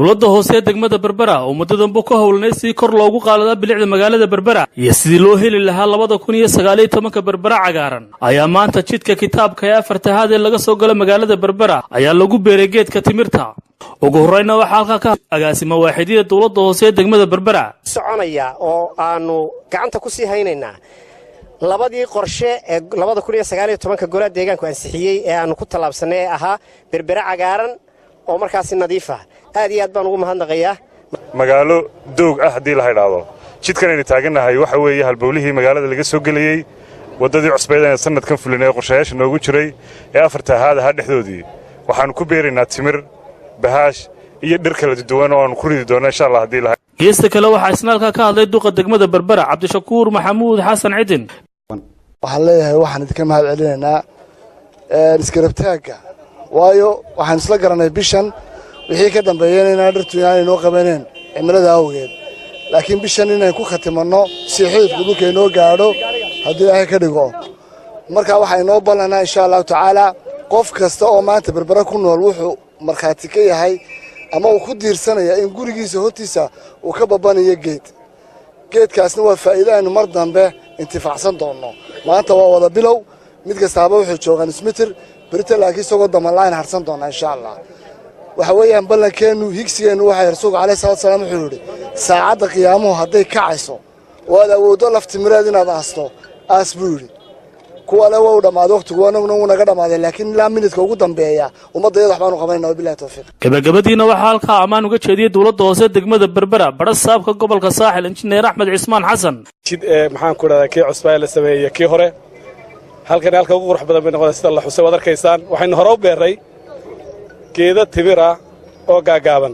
Dowladda hoose ee degmada Berbera oo muddadanba ku howlanay sidii kor loogu qaadadaa bilicda magaalada Berbera iyo sidii loo heli lahaa 2019-ka Berbera cagaaran, ayaa maanta jidka kitaabka ee afarta haad ee laga soo galo magaalada Berbera ayaa lagu beeray geedka timirta. Ugu horreyna waxaa halkaa ka agaasima waaxidiyada dowladda hoose ee degmada Berbera. Soconaya oo aanu gacanta ku sii haynaynaa labadii qorshe ee 2019-ka golaha deegaanku ansixiyey ee aanu ku tallaabsannay ee ahaa Berbera cagaaran oo markaasi nadiif ah. Aad iyo aad baan ugu mahadnaqayaa. Magaalo doog ah haddii la idhaahdo, jidkan aynu taagannahay waxa weeye halbowlihii magaalada laga soo gelayey, waddadii cusbayd aynu sannadkan fulin ee qorshayaasha noogu jiray ee afarta haad ahaa dhexdoodii. Waxaannu ku beeraynaa timir, bahaash iyo dhir kala duwan oo aanu ku ridi doonno, insha Allah, haddii la Geesta kale waxaa isna halkaa ka hadlay duqa degmada Berbera, Cabdishakuur Maxamuud Xasan Cidin. Waxaan leeyahay, waxaan idinka mahad celinaynaa isgarabtaagga, waayo waxaan isla garanay bishan wixii ka dambeeyeen inaan dhirtu inaanay noo qabaneen cimilada awgeed, laakiin bishan inaan ku khatimanno si xididku dhulka inoo gaadho, haddii Ilaahay ka dhigo. Marka waxaa inoo ballanaa, insha Allahu tacaalaa, qof kasta oo maanta Berbera ku nool wuxuu markhaati ka yahay ama uu ku diirsanaya in gurigiisa hortiisa uu ka babanayo geed. Geedkaasna waa faa'iido aynu mar dambe intifaacsan doonno. Maanta waa wada bilow, mid kastaaba wuxuu joogaa nus mitir berita, laakiin isagoo damanla'ayn harsan doonnaa, insha Allah. Waxa weeyaan ballankeennu, higsigeennu, waxay Rasuulku calayhi salatu salaam wuxuu yidhi: "Saacadda qiyaamuhu hadday kacayso oo aad awooddo laftimireed inaad aasto, aas," buu yidhi. Kuwa ale waa u dhammaaday wakhtigu, anaguna wuu naga dhammaaday, laakiin ilaa minidka ugu dambeeya ummadda iyada waxbaanu qabanayna. Wabillahi tawfiiq. Gabagabadiina waxaa halkaa ammaan uga jeediyey dowladda hoose degmada Berbera badha saabka gobolka Saaxil, Injineer Axmed Cismaan Xasan. Jid ee, maxaan ku dhahdaa, kii cusbaa la sameeyey, kii hore, halkan halka ugu qurux badan bay noqonaysa sida la xusay. Waad arkaysaan, waxaynu hore u beerray geedo timira oo gaagaaban.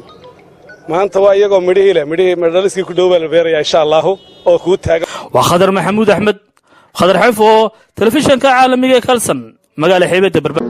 Maanta waa iyagoo midhihii leh, midhihii midhaliskii ku dhow baa la beerayaa, insha Allahu, oo kuu taagan. Waa Khadar Maxamuud Axmed, Khadar Xef, oo telefishanka caalamiga ee Kalsan, magaala xeebedda Berbera.